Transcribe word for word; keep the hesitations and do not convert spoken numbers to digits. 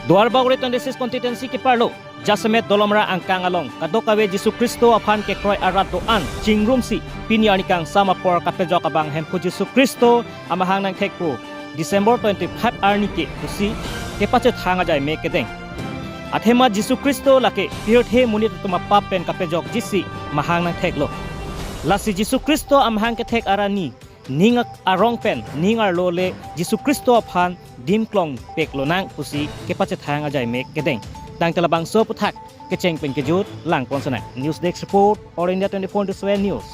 Duarbagori twenty six constituency keparlo Jasemet Dolomra angkang along kadokave Jisu Khristo aphan kekroi arat do-an chingrumsi pini arni kangsam apor kapejok abang Hemphu Jisu Khristo amahang nangthekpo December twenty-five arni ke pusi kepachethang ajai me kedeng. Athema Jisu Khristo lake pirthe monit atum apap pen kapejokjisi mahang nangtheklo. Lasi Jisu Khristo amahang kethek arni ning arong pen ning arlo le Jisu Khristo aphan dim klong pek lonang pusi kepachethang ajai me kedeng. Tangte labangso aputhak kecheng pen kejut langpon sonang. News Desk Report, All India twenty-four into seven News.